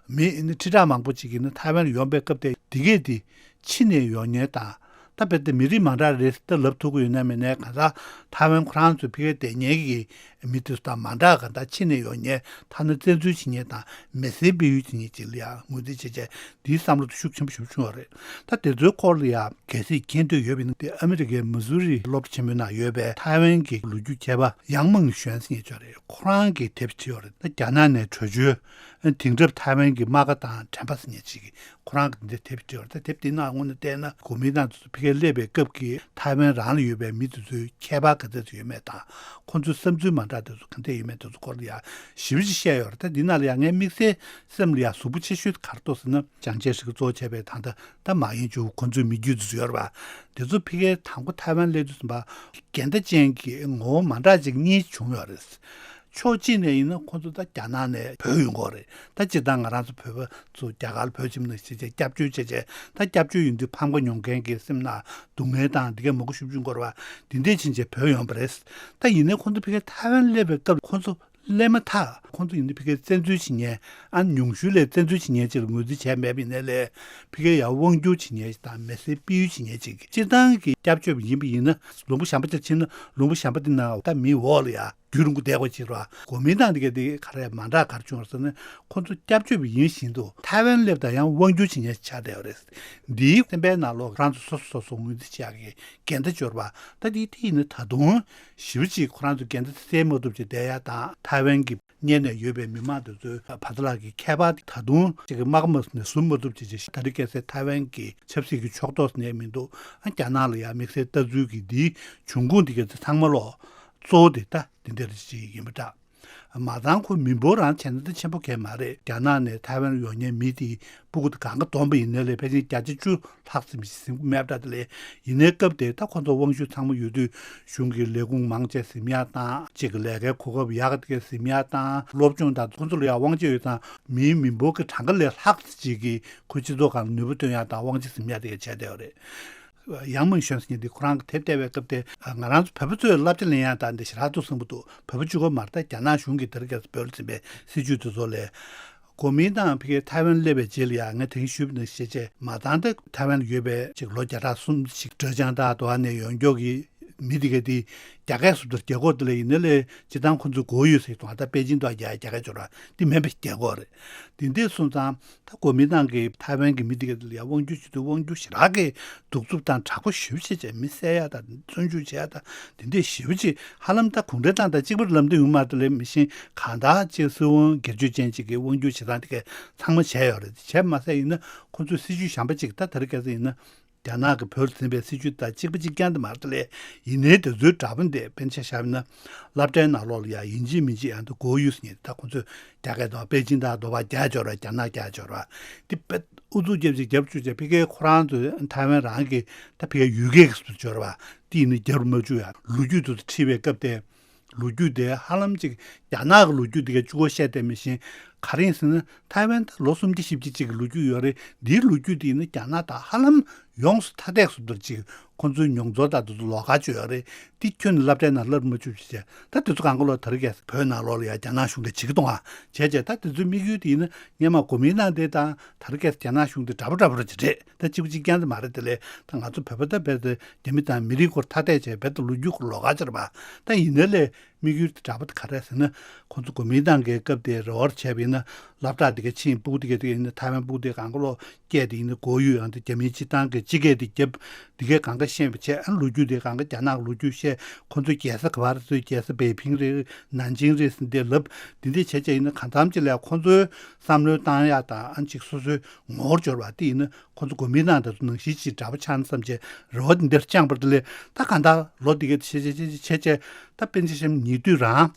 མི་ཨ་ནི་ཁྲི་ཕྲག་མང་པོ་ཅིག་ཡིན་ན་ཐའེ་ཝན་ལ་ཡོང་པའི་སྐབས་དེ་དེ་གས་དེ་ཕྱི་ནས་ཡོང་མཁན་དང་ ད་དཔེ་དེ་མི་རིགས་མ་འདྲ་རེད་ད་ལབ་ཐུབ་ཀྱི་ཡོད་ན་མེད་ན་གང་ཟག་ཐའེ་ཝན་ཁོ་རང་ཚོ་ཕ་གིར་བསྡད་མཁན་གྱི་མི་དེ་ཚོ་དང་མ་འདྲ་གང་ལྟར་ཕྱི་ནས་ཡོང་མཁན་ཐ་ན་བཙན་འཛུལ་བྱེད་མཁན་དང་མི་སེར་སྤེལ་ཡུལ་བྱེད་མཁན་ཅིག་ལ་ཡང་ངོས་འཛིན་བྱེད་བྱས་འདིའི་བསམ་བློ་དེ་ཤུགས་ཆེན་པོ་ཞིག་བྱུང་བ་རེད། ད་དེ་ཚོའི་སྐོར་ལ་ཡང་གལ་སྲིད་མཁྱེན་འདོད་ཡོད་པ་ཡིན་ན་དེ་ཨ་མི་རི་ཀའི་མི་ཟུ་རི་སློབ་གྲྭ་ཆེན་མོའི་ནང་ཡོད་པའི་ཐའེ་ཝན་གྱི་ལོ་རྒྱུས་མཁས་པ་ཡང་མིང་ཞོན་ཟེར་མཁན་ཅིག་ཡོད་རེད། ཁོ་རང་གིས་དེབ་བྲིས་ཡོད་རེད། ད་རྒྱ་ནག་ནས་བྲོས་བྱོལ་དེང་རབས་ཐའེ་ཝན་གྱི་རྨ་ཁ་དང་དྲན་པ་ཟེར་མཁན་ཅིག་གིས་ཁོ་རང་གིས་འདི་དེབ་བྲིས་ཡོད་རེད། ད་དེབ་འདིའི་ནང་དངོས་གནས་བལྟས་ན་གོ་མིན་ཏང་དེ་ཚོ་ཕ་གིར་སླེབས་པའི་སྐབས་ཀྱི་ཐའེ་ཝན་རང་ལ་ཡོད་པའི་མི་དེ་ཚོའི་ཁྱད་པར་ག་ཚོད་ཡོད་མེད་དང་ཁོང་ཚོའི་བསམ་ཚུལ་མ་འདྲ་དེ་ཚོ་ག་འདྲ་ཡོད་མེད་དེ་ཚོ་སྐོར་ལ་ཡང་ཞིབ་ཞིབ་བཤད་ཡོད་རེད། ད་འདི་ནང་ལ་ཡང་ངའི་དམིགས་བསལ་སེམས་ལ་ཡང་ཟུག་པོ་ཆེ་ཤོས་དེ་ག་རེ་འདུག་ཟེར་ན་ཅང་ཅེ་ཧྲི་གིས་གཙོ་བོ་བྱས་པའི་ད་ལྟ་ད་མ་ཡིན་ཅུ་ཁོང་ཚོའི་མི་རྒྱུད་དེ་ཚོ་ཡོད་རེད་པ། དེ་ཚོ་ཕ་གིར་དང་པོ་ཐའེ་ཝན་སླེབས་དུས་ཙམ་པ་འགལ་ཟླ་ཅན་གྱི་ངོ་བོ་མ་འདྲ་ཅིག་གཉིས་བྱུང་ཡོད་རེད། ཕྱོགས་གཅིག་ནས་ཡིན་ན་ཁོང་ཚོ་ད་རྒྱ་ནག་ནས་བྲོས་ཡོང་གི་རེད། ད་སྤྱིར་བཏང་ང་རང་ཚོ་བོད་པ་ཚོ་རྒྱ་གར་ལ་བྲོས་ཕྱིན་ནས་བྱས་རྗེས་སྐྱབས་བཅོལ་བྱས་རྗེས་ད་སྐྱབས་བཅོལ་ཡིན་དུས་ཕམ་ཁ་མྱོང་མཁན་གྱི་སེམས་ནང་སྡུག་བསྔལ་དང་འདི་གས་མང་པོ་ཞིག་བྱུང་གི་རེད་པ། འདི་འདྲས་ཕྱིན་རྗེས་བྲོས་ཡོང་བ་རེད། ད་ཡིན་ནའི་ཁོང་ཚོ་ཕ་གིར་ཐའེ་ཝན་སླེབས་པའི་སྐབས་ཁོང་ཚོ་སླེབས་མ་ཐག་ཁོང་ཚོ་ཡིན་དུས་ཕ་གིར་བཙན་འཛུལ་བྱེད་མཁན་ཨ་ཉུང་ཤོས་ལས་བཙན་འཛུལ་བྱེད་མཁན་ཅིག་ལ་ངོས་འཛིན་བྱས་མེད་པ་ཡིན་ནའི་ལས་ཕ་གིར་ཡར་དབང་བསྒྱུར་བྱེད་མཁན་ཞིག་དང་མི་སེར་སྤེལ་ཡུལ་བྱེད་མཁན་ཅིག་སྤྱིར་བཏང་གི་སྐྱབས་བཅོལ་བ་ཡིན་པ་ཡིན་ན་ལུང་པ་གཞན་པ་ཅིག་ཕྱིན་ན་ལུང་པ་གཞན་པ་དེ་ནང་ད་མིའི་འོག་ལ་ཡ་རྒྱུན་རིང་པོ་བསྡད་དགོས་ཅིག་རེད་པ། གོ་མིན་ཏང་དེ་ག་དེ་ག་རེ་མ་འདྲ་ག་རེ་བྱུང་བ་རེད་ཟེར་ན་ཁོང་ཚོ་སྐྱབས་བཅོལ་བ་ཡིན་བཞིན་དུ་ཐའེ་ཝན་སླེབས་དང་ཡང་དབང་བསྒྱུར་བྱེད་མཁན་ཞིག་ཆགས་བསྡད་པ་རེད། འདིའི་སེམས་པའི་ནང་ལོགས་རང་ཚོ་སོ་སོ་སོ་སོ་ངོས་འཛིན་བྱེད་ཡག་གི་འགལ་ཟླ་འབྱོར་བ་ད་དེ་དེ་ཡིན་ན་ད་དུང་ཞེ་པོ་ཅིག་ཁོ་རང་ཚོ་འགལ་ཟླ་དེ་སེལ་མ་ཐུབ་ཅིག་བསྡད་ཡ་དང་ཐའེ་ཝན་གྱི་གཉེར་ནས་ཡོད་པའི་མི་མང་དེ་ཚོའི་བར་དུ་ལ་གི་ཁྱད་པར་དེ་ད་དུང་ཅིག་གི་རྨ་ཁ་མ་ཟིན་ནས་ཟུམ་མ་ཐུབ་ཅིག་ཅིག་ད་རེས་ཁ་སང་ཐའེ་ཝན་གྱི་ཆབ་སྲིད་ཀྱི་ཕྱོགས་གཏོགས་ནས་མི་འདུག་ཨ་རྒྱ་ནག་ལ་ཡང་དམིགས་བསལ་ལྟ་ཚུལ་གྱི་འདིའི་འབྱུང་ཁུངས་དེ་ག་ཚོད་ཚང་མ་ལོག་གཙོ་བོ་དེ་ད་དེ་འདྲ་ཅིག་ཡིན་པ་འདྲ། མ་ཚང་ཁོ་མི་འབོར་རང་བྱས་ན་ད་ཆེན་པོ་གང་མ་རེད། རྒྱ་ནག་ནས་ཐའེ་ཝན་ཡོང་མཁན་མི་དེའི་སྤུ་གུ་དེ་གང་ག་བསྡོམས་པ་ཡིན་ན་ལས་ཕལ་ཆེར་བརྒྱ་ཆ་བཅུ་ལྷག་ཙམ་ཞིག་ཟིན་གྱི་མེད་པ་འདྲ། དེ་ལས་ཡིན་ནའི་སྐབས་དེ་ད་ཁོ་ཚོ་དབང་ཤུགས་ཚང་མ་ཡོད་དུས་གཞུང་གི་ལས་ཁུངས་མང་ཆེ་ཟིན་ཡག་དང་གཅིག་གི་ལས་ཀའི་གོ་སྐབས་ཡག་ག་དེ་ག་ཟིན་ཡག་དང་སློབ་སྦྱོང་དང་ཁོ་ཚོ་ལ་ཡང་དབང་ཆ་ཡོད་ཙང་མིའི་མི་འབོར་གྱི་གྲངས་ཀ་ལས་ལྷག་ཙམ་ཅིག་གིས་ཁོའི་སྤྱི་ཚོགས་སྒང་ལ་ནུས་པ་བཏོན་ཡག་དང་དབང་ཆ་ཟིན་ཡག་དེ་ག་བྱས་བསྡད་ཡོད་རེད། ཡང་མིང་ཞོན་ཟེར་མཁན་འདི་ཁོ་རང་གི་དེབ་བལྟས་པའི་སྐབས་དེ་ང་རང་ཚོ་བོད་པ་ཚོས་བསླབ་བྱ་ལེན་ཡག་དང་འདི་ཞེ་དྲག་འདུག་བསམ་གྱི་འདུག་བོད་པ་གཅིག་པོ་མ་རེད། ད་རྒྱ་ནག་གཞུང་གིས་དེ་རིང་ཁ་སང་བོད་ལ་འཛིན་པའི་སྲིད་བྱུས་དེ་ཚོ་ལས། གོ་མིན་ཏང་ཕ་གིར་ཐའེ་ཝན་སླེབས་པའི་རྗེས་ལ་ཡང་ངས་དེ་རིང་ཞུས་པ་ནང་བཞིན་བྱས་རྗེས་མ་ཚང་ད་ཐའེ་ཝན་ལ་ཡོད་པའི་ཅིག་ལོ་བརྒྱ་ཕྲག་གསུམ་ཅིག་ཀྲེ་ཅང་དང་དོ་ཧ་ནས་ཡོང་མགྱོགས་ཀྱི་མི་དེ་ག་དེ་རྒྱ་སྐད་སུ་དེར་རྒྱ་སྐོར་དེ་ལ་ཡིན་ན་ལས་སྤྱིར་བཏང་ཁོ་ཚོས་གོ་ཡོད་ཟེར་དང་ད་པེ་ཅིན་དུ་རྒྱ་རྒྱ་སྐད་སྦྱོར་བ་འདི་མིན་པའི་རྒྱ་སྐོར་རེད། དེ་འདྲས་སོང་ཙང་། ད་གོ་མིན་ཏང་གིས་ཐའེ་ཝན་གྱི་མི་དེ་ག་ལ་ཡང་དབང་སྒྱུར་བྱེད་དུས་དབང་སྒྱུར་ཞེ་དྲག་གི་གདུག་རྩུབ་དང་དྲག་པོ་ཞེ་པོ་ཅིག་བྱས་མི་བསད་ཡ་དང་བཙོན་འཇུག་བྱེད་ཡ་དང་དེ་འདྲས་ཞེ་པོ་ཅིག་ཧ་ལམ་ད་གུང་ཁྲན་ཏང་དང་གཅིག་པ་རེད་ལབ་འདོད་ཡོད་མ་རེད། དེ་ལས་མི་ཤེས་གང་ལྟར་ཅིག་སྲིད་དབང་སྒེར་གཅོད་ཅན་ཅིག་གི་དབང་སྒྱུར་བྱེད་སྟངས་དེ་ག་ཚང་མ་བྱས་ཡོད་རེད། བྱས་མ་ཟད་ཡིན་ན་ཁོ་ཚོའི་སྲིད་བྱུས་གཞན་པ་ཅིག་ད་དེ་རིང་ཁ་སང་ཡིན་ན་རྒྱ་ནག་གི་བོད་ལ་འཛིན་པའི་སྲིད་བྱུས་དང་གཅིག་པ་གཅིག་རྐྱང་དེ་མ་རེད། དེ་ལས་ཡིན་ནའི་དེ་ཚོའི་འདྲ་པོ་འདི་དཔེར་ན་ཆ་བཞག་ན་སློབ་གྲྭའི་ནང་ལོགས་ལ་ཡང་ཡིན་གཅིག་མིན་གཅིག་ཡང་ད་གོ་ཡོད་ཟེར་མཁན་དེ་ད་ཁོ་ཚོས་རྒྱ་སྐད་དང་པེ་ཅིན་དང་འདོད་པ་རྒྱ་སྦྱོར་བ་རྒྱ་ནག་རྒྱ་སྦྱོར་བ་འདི་དཔེ་ཨུ་ཚུགས་རྒྱབ་ཅིག་རྒྱབ་བཅུག་ཅིག་ཕ་གིའི་ཁོ་རང་ཚོའི་ཐའེ་ཝན་རང་གི་ད་ཕ་གིའི་ཡུལ་སྐད་ཀྱི་སྦྱོར་བ་འདི་ཡིན་ན་རྒྱབ་མ་བཅུག་ཡ་ལོ་རྒྱུས་དེ་ཚོ་ཁྲིད་པའི་སྐབས་དེ་ལོ་རྒྱུས་དེ་ཧ་ལམ་ཅིག་རྒྱ་ནག་གི་ལོ་རྒྱུས་དེ་ག་གཅིག་པོ་བཤད་བསྡད་མི་ཤེས། ག་རེ་ཡིན་ཟེར་ན་ཐའེ་ཝན་ད་ལོ་སུམ་བརྒྱ་བཞི་བརྒྱ་ཅིག་གི་ལོ་རྒྱུས་ཡོད་རེད། འདིའི་ལོ་རྒྱུས་དེ་ཡིན་ན་རྒྱ་ནག་དང་ཧ་ལམ་ཡོངས་སུ་ཐ་དད་སུ་དེར་ཅིག་ཁོང་ཚོའི་མྱོང་ཚོར་དང་དེ་ཚོ་ལོགས་ཀ་བཅོས་ཡོད་རེད། འདི་ཁྱོན་ནས་སློབ་གྲྭའི་ནང་བསླབ་མ་བཅུག་ཅེས་བྱས། ད་དེ་ཚོ་གང་ག་ལོ་དེ་རིང་ཁ་སང་བོད་ནང་ལོགས་ལ་ཡང་རྒྱ་ནག་གཞུང་གིས་བྱེད་ཀྱི་གཏོང་བ་བྱས་བྱས། ད་དེ་ཚོའི་དམིགས་ཡུལ་དེ་ཡིན་ན་སྔན་མ་གོ་མིན་ཏང་དེ་དང་དེ་རིང་ཁ་སང་རྒྱ་ནག་གཞུང་དེ་འདྲ་པོ་འདྲ་པོ་རེད་ཅེས་རེད། ད་གཅིག་པ་གཅིག་རྐྱང་དེ་མ་རེད། དེ་ལས་ད་ང་ཚོ་བོད་པ་ད་རྦད་དེ་རྒྱ་མི་དང་མི་རིགས་སྐོར་ཐ་དད་བྱས་རྦད་དེ་ལོ་རྒྱུས་སྐོར་ལོགས་ཀ་ཅིག་རེད་པ། ད་ཡིན་ན་ལས་དམིགས་ཡུལ་དེ་འདྲ་པོ་དེ་ག་རེ་ཟེར་ན། ཁོང་ཚོ་གོ་མིན་ཏང་གི་སྐབས་དེ་རེ་བ་བྱས་པ་ཡིན་ན་སློབ་གྲྭ་དེ་ག་ཕྱིན་སྤུ་གུ་དེ་ག་དེ་ག་ཡིན་ན་ཐའེ་ཝན་སྤུ་གུ་དེ་གང་ག་ལོ་སྐད་དེ་ཡིན་ན་གོ་ཡོད། ཡང་དེ་རྒྱ་མིའི་སྤྱིར་བཏང་གི་སྤྱི་སྐད་དེ་རྒྱབ་དེ་ག་གང་ག་ཤེས་པ་བྱས། ཨ་ལོ་རྒྱུས་དེ་གང་ག་རྒྱ་ནག་གི་ལོ་རྒྱུས་བཤད། ཁོང་ཚོའི་རྒྱལ་ས་ག་པར་ཚོའི་རྒྱལ་ས་པེ་ཕིང་རེད་ནན་ཅིང་རེད་ཟེར་འདི་ལབ་འདི་འདྲས་བྱས་བྱས་ཡིན་ན་གང་འཚམ་ཅིག་ལ་ཁོང་ཚོའི་བསམ་བློའི་བཏང་ཡག་དང་ཨ་ཅིག་སོ་སོའི་ངོ་བོར་འབྱོར་བ་དེ་ཡིན་ན། ཁོང་ཚོ་གོ་མིན་ཏང་དེ་ཚོ་ནང་བཞིན་ཅིག་འདྲ་པོ་ཆགས་ན་བསམ་བྱས་རེ་བ་འདི་འདིར་བཅངས་པ་དེ་ལས་ད་གང་ལྟར་ལོ་འདི་གའི་ཆེ་ཆེ་ཆེ་ཆེ་ཆེ་ཆེ་ད་པཎ་ཆེན་བཤམས་ཉེ་དུས་རང་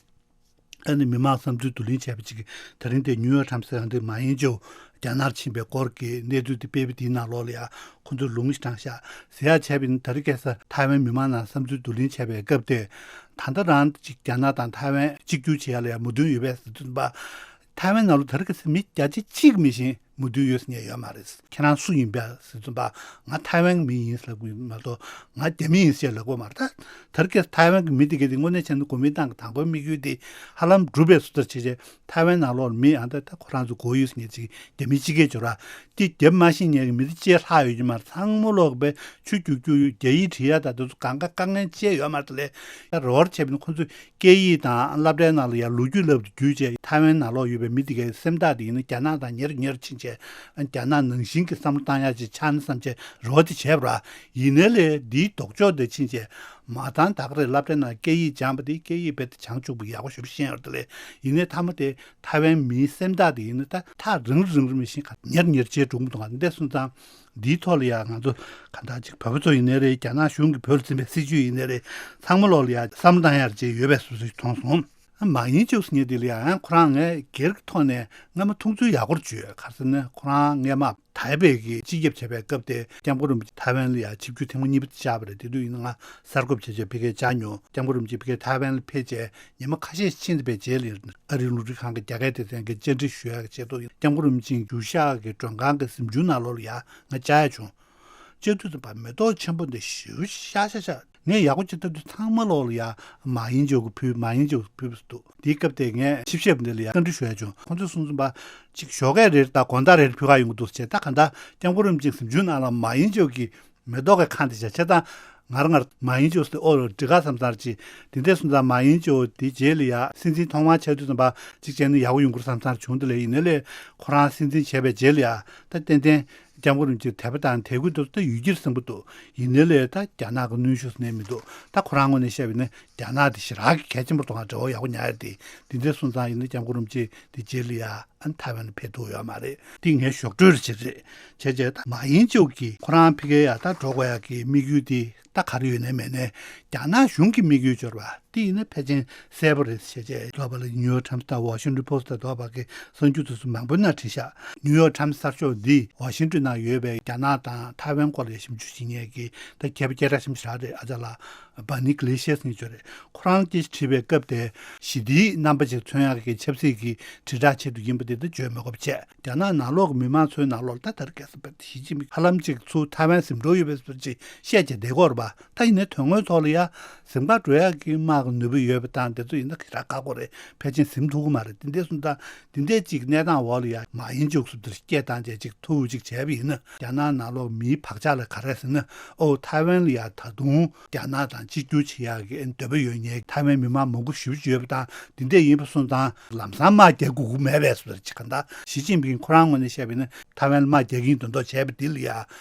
ཨ་ནི་མི་མང་བསམ་ཚུལ་བསྡུ་ལེན་བྱས་པ་ཅིག་གིས་ད་རིང་དེ་ནིའུ་ཡོག་ཊའིམ་སི་ཟེར་ཡང་དེ་མ་ཡིན་ཅོ་རྒྱ་ནག་ཕྱིན་པའི་སྐོར་གྱི་གནས་ཚུལ་དེ་སྤེལ་བའི་དེའི་ནང་ལོགས་ལ་ཡང་ཁོང་ཚོས་ལུང་ཞིག་དྲངས་ཤག་ཟེར་ཡག་བྱས་པ་ཡིན་ན། ད་རིང་ཁ་སང་ཐའེ་ཝན་མི་མང་ནང་བསམ་ཚུལ་བསྡུ་ལེན་བྱས་པའི་སྐབས་དེ་ད་ལྟ་རང་ཅིག་རྒྱ་ནག་དང་ཐའེ་ཝན་གཅིག་གྱུར་བྱེད་ཡག་ལ་ཡང་མོས་མཐུན་ཡོད་པས་ཟེར་དུས་པ། ཐའེ་ཝན་ནང་ལ་ད་རིང་ཁ་སང་མི་བརྒྱ་ཆ་གཅིག་མི་ཤེས། མོས་མཐུན་ཡོད་ཟེར་མཁན་ཡོད་མ་རེད། ཁྱེད་རང་སུ་ཡིན་པ་ཟེར་དུས་ཙམ་པ་ང་ཐའེ་ཝན་གྱི་མི་ཡིན་ཟེར་ལབ་ཀྱི་མ་གཏོགས་ང་རྒྱ་མི་ཡིན་ཟེར་ལབ་ཀྱི་མ་རེད། ད་དེ་རིང་ཁ་སང་ཐའེ་ཝན་གྱི་མི་དེ་གས་དེ་དངོས་གནས་བྱས་ན་གོ་མིན་ཏང་གི་དང་པོའི་དམིགས་ཡུལ་དེ་ཧ་ལམ་འགྲུབ་པའི་བཟོ་ལྟ་བྱས་བྱས། ཐའེ་ཝན་ནང་ལོགས་ལ་མི་ཨ་ད་ད་ཁོ་རང་ཚོ་གོ་ཡོད་ཟེར་མཁན་ཅིག་རྒྱ་མི་སྤྱི་སྐད་སྦྱོར་བ་དེ་རྒྱབ་མ་ཤེས་མཁན་གྱི་མི་དེ་ཅིག་ལྷག་ཡོད་ཀྱི་མ་རེད། ཚང་མ་ལོག་པའི་ཆུ་རྒྱུག་རྒྱུག་རྒྱ་ཡིག་བྲིས་ཡ་ད་དེ་ཚོ་གང་ག་དཀའ་ངལ་ཅི་ཡང་ཡོད་མ་རེད། དེ་ལས་རེ་བ་བྱས་པ་ཡིན་ན་ཁོ་ཚོས་སྐད་ཡིག་དང་སློབ་གྲྭའི་ནང་ལ་ཡ་ལོ་རྒྱུས་བསླབ་ཏུ་བརྒྱུད་བྱས་ཐའེ་ཝན་ནང་ལོགས་ཡོད་པའི་མི་དེ་གའི་སེམས་ཐག་དེ་ཡིན་ན་རྒྱ་ནག་དང་ཉེ་རུ་ཉེ་རུ་ཕྱིན་བྱས་རྒྱ་ནག་ནང་བཞིན་གྱི་བསམ་བློ་བཏང་ཡ་ཅིག་ཆགས་ན་བསམ་བྱས་རེ་བ་དེ་བྱས་པ་ར། ཡིན་ནའི་ལས་འདིའི་ལྡོག་ཕྱོགས་དེ་ཕྱིན་བྱས་མ་མཐའ་ད་ག་རེ་སློབ་གྲྭའི་ནང་སྐད་ཡིག་སྦྱངས་པ་དེ་སྐད་ཡིག་རྦད་དེ་སྦྱང་བཅུག་པ་ཡག་པོ་ཞེ་པོ་ཤེས་ཡོད་རེད། དེ་ལས་ཡིན་ནའི་མཐའ་མ་དེ་ཐའེ་ཝན་མིའི་སེམས་ཐག་དེ་ཡིན་ན་ད་ཐག་རིང་རུ་རིང་རུ་མི་ཤེས་ག་ཉེར་ཉེར་བྱས་འགྲོ་གི་མི་འདུག་ག་འདི་སོང་ཙང་། འདིའི་ཐོག་ལ་ཡང་ང་ཚོ་གང་ལྟར་ཅིག་བོད་པ་ཚོ་ཡིན་ནའི་རེད། རྒྱ་ནག་གཞུང་གིས་བོད་ལ་འཛིན་པའི་སྲིད་བྱུས་ཡིན་ནའི་རེད། ཚང་མ་ལོག་ལ་ཡང་བསམ་བློ་བཏང་ཡག་ཅིག་ཡོད་པའི་བཟོ་ཞིག་མཐོང་སོང་། མ་ཡིན་ཅོག་ཟེར་མཁན་དེ་ལ་ཡང་ཁོ་རང་ངས་སྒེར་གྱི་ཐོག་ནས་སྔ་མོ་མཐོང་ཚུལ་ཡག་པོ་བརྗོད། ག་རེ་ཟེར་ན་ཁོ་རང་སྔས་མ་ཐའེ་པེ་གི་སྤྱི་ཁྱབ་བྱས་པའི་སྐབས་དེ་སྐྱབས་མགོན་རིན་པོ་ཆེ་ཐའེ་ཝན་ལ་ཡང་ཆིབས་བསྒྱུར་ཐེངས་མ་གཉིས་པ་བཅར་བ་རེད། དེ་དུས་ཡིན་ན་ང་གསར་འགོད་བྱས་བྱས་ཕ་གིར་བཅར་མྱོང་། སྐྱབས་མགོན་རིན་པོ་ཆེ་ཕ་གིར་ཐའེ་ཝན་ལ་ཕེབས་བྱས་ཉི་མ་ཁ་ཤས་ཕྱིན་པའི་རྗེས་ལ་ཨ་རིའི་ལུང་རིགས་ཁང་གི་རྒྱ་སྐད་སྡེ་ཚན་གྱི་བཅར་འདྲི་ཞུ་ཡག་གི་ཆེད་དུ་སྐྱབས་མགོན་རིན་པོ་ཆེའི་རྒྱུག་ཤག་གི་མགྲོན་ཁང་གི་གཟིམ་ཆུང་ནང་ལོགས་ལ་ཡང་ང་བཅར་ཡ་བྱུང་། བཅར་དུས་ཙམ་པ་མེ་ཏོག་ཆེན་པོ་འདི་ཞེ་པོ་ཤ་ཤ་ཤ། ངས་ཡག་པོ་ཅིག་ལྟ་དུས་ཚང་མ་ལོག་ལ་ཡ་མ་ཡིན་ཅོག་གི་ཕུལ་མ་ཡིན་ཅོག་གི་ཕུལ་བ་འདུག་དེའི་སྐབས་དེ་ངས་ཆིབས་ཞབས་འདི་ལ་ཡ་བཀའ་འདྲི་ཞུ་ཡ་བྱུང་། ཁོང་ཚོས་གསུངས་ཙམ་པ་ཅིག་ཞོགས་ཀས་རེད་ད་དགོང་དག་རེད་ཕུལ་ག་ཡོང་གི་འདུག་ཟེར། ད་ག་འདྲ་སྐྱབས་མགོན་རིན་པོ་ཆེའི་གཟིམ་ཆུང་ནང་ལ་མ་ཡིན་ཅོག་གི་མེ་ཏོག་གི་ཁང་དེ་བཞག་བྱས་ད་ང་རང་ང་མ་ཡིན་ཅོག་ཟེར་ཨོ་འགྲིག་ག་བསམ་ཚར་ཅིག་དེ་འདྲས་སོང་ཙང་མ་ཡིན་ཅོག་དེ་རྗེས་ལ་ཡ་སྲིད་འཛིན་ཐོག་མར་ཆགས་དུས་ཙམ་པ་ཅིག་བྱས་ན་ཡག་པོ་ཡོང་གི་རེད་བསམ་ཚར་བྱུང་། དེ་ལས་ཡིན་ནའི་ལས་ཁོ་རང་སྲིད་འཛིན་བྱས་པའི་རྗེས་ལ་ཡ་ད་ཏན་ཏན། སྐྱབས་མགོན་རིན་པོ་ཆེ་དད་པ་དང་དད་གུས་དེ་ཚོ་ད་ཡུལ་གྱར་ཟིན་པོ་འདུག་ཡིན་ནའི་ལས་ད་རྒྱ་ནག་གི་གནོན་ཤུགས་ནས་མི་འདུག་ད་ཁོ་རང་ངོས་ནས་བཤད་པ་ཡིན་ན་རྒྱ་ནག་དེ་ཞེ་དྲག་གི་གལ་ཆེན་པོ་དང་འབྲེལ་བ་ཡག་པོ་ཉར་ཡ་དེ་འདི་འདྲ་སོང་ཙང་ཡིན་ན་སྐྱབས་མགོན་རིན་པོ་ཆེ་དེ་རྗེས་ལ་ཡ་ཨ་ཐའེ་ཝན་ལ་ཕེབས་ཐུབ་ཡོད་མ་རེད། དེ་ངས་ཞོགས་དྲོད་རེ་བྱེད་རེད་བྱས་བྱས་ད་མ་ཡིན་ཅོག་གིས་ཁོ་རང་ཕ་གིར་ཡ་ད་འགྲོ་དགོས་ཡ་གི་དམིགས་ཡུལ་དེ་ད་ག་རེ་ཡོད་ནའི་མེད་ནའི་རྒྱ་ནག་གཞུང་གི་དམིགས་ཡུལ་འབྱོར་བ། དེ་ཡིན་ན་ཕལ་ཆེར་གསལ་པོ་རེད་ཟེར་བྱས་ལོ་པ་ལ་ནིའུ་ཡོག་ཊའིམ་སི་དང་ཝ་ཤིང་ཊོན་པོ་སི་ཊི་དང་དོ་བ་གི་གསར་འགྱུར་དེ་ཚོ་མང་པོའི་ནང་བྲིས་ཤག་ནིའུ་ཡོག་ཊའིམ་སི་གསར་ཤོག་འདིས་ཝ་ཤིང་ཊོན་ནང་ཡོད་པའི་རྒྱ་ནག་དང་ཐའེ་ཝན་སྐོར་ལ་ཞིབ་འཇུག་བྱེད་མཁན་གྱི་ད་མཁས་པ་སྐད་གྲགས་ཆེན་པོ་ཞིག་རེད། ཨ་ཅག་ལགས་བྷར་ནི་ཨི་གི་ལེ་ཤི་ཡས་ཟེར་མཁན་ཅིག་ཡོད་རེད། ཁོ་རང་གིས་བྲིས་པའི་སྐབས་དེ་ཞི་བདེའི་རྣམ་པ་ཅིག་མཚོན་ཡག་གི་ཆབ་སྲིད་ཀྱི་དྲིལ་བསྒྲགས་ཆེད་དུ་ཡིན་པ་དེ་ད་བརྗོད་མི་དགོས་པ་བྱས། རྒྱ་ནག་ནང་ལོགས་ཀྱི་མི་མང་ཚོའི་ནང་ལོགས་ལ་ད་ལྟར་གལ་སྲིད་པ་ཞི་ཅིན་ཕིང་ཧ་ལམ་ཅིག་ཚུར་ཐའེ་ཝན་ཟིན་འགྲོ་ཡོད་པའི་བཟོ་ཅིག་བཤད་བྱས་བསྡད་ཀྱི་ཡོད་རེད་པ། ད་ཡིན་ནའི་དོན་དངོས་ཐོག་ལ་ཡ་ཟིན་པ་འགྲོ་ཡག་གི་དམག་གི་ནུས་པ་ཡོད་པ་དང་དེ་ཚོ་ཡིན་ན་ཞེ་དྲག་ཁག་པོ་རེད། ཕལ་ཆེར་ཟིན་ཐུབ་ཀྱི་མ་རེད། དེ་འདྲས་སོང་ཙང་དེ་འདྲས་ཅིག་གནས་སྟངས་འོག་ལ་ཡ་མ་ཡིན་ཅོག་སུ་དེར་སྐད་བཏང་བྱས་ཅིག་ཐུག་ཅིག་བྱས་པ་ཡིན་ན་རྒྱ་ནག་ནང་ལོགས་མིའི་བག་ཆགས་ལ་ག་རེ་ཟེར་ན་ཨོ་ཐའེ་ཝན་ལ་ཡ་ད་དུང་རྒྱ་ནག་དང་གཅིག་གྱུར་བྱེད་ཡག་གི་འདོད་པ་ཡོད་མཁན་ཐའེ་ཝན་མི་མང་མང་པོ་ཞེ་པོ་ཅིག་ཡོད་པ་དང་དེ་འདྲས་ཡིན་པ་སོང་ཙང་ལམ་སང་དམག་རྒྱག་དགོས་ཀྱི་མེད་པས་སུ་ཅིག་ག་འདྲ་ཞི་ཅིན་ཕིང་ཁོ་རང་ངོས་ནས་བཤད་པ་ཡིན་ན་ཐའེ་ཝན་ལ་དམག་རྒྱག་གི་ཡིན་དོན་དག་བྱས་པ་འདི་ལ་ཡ་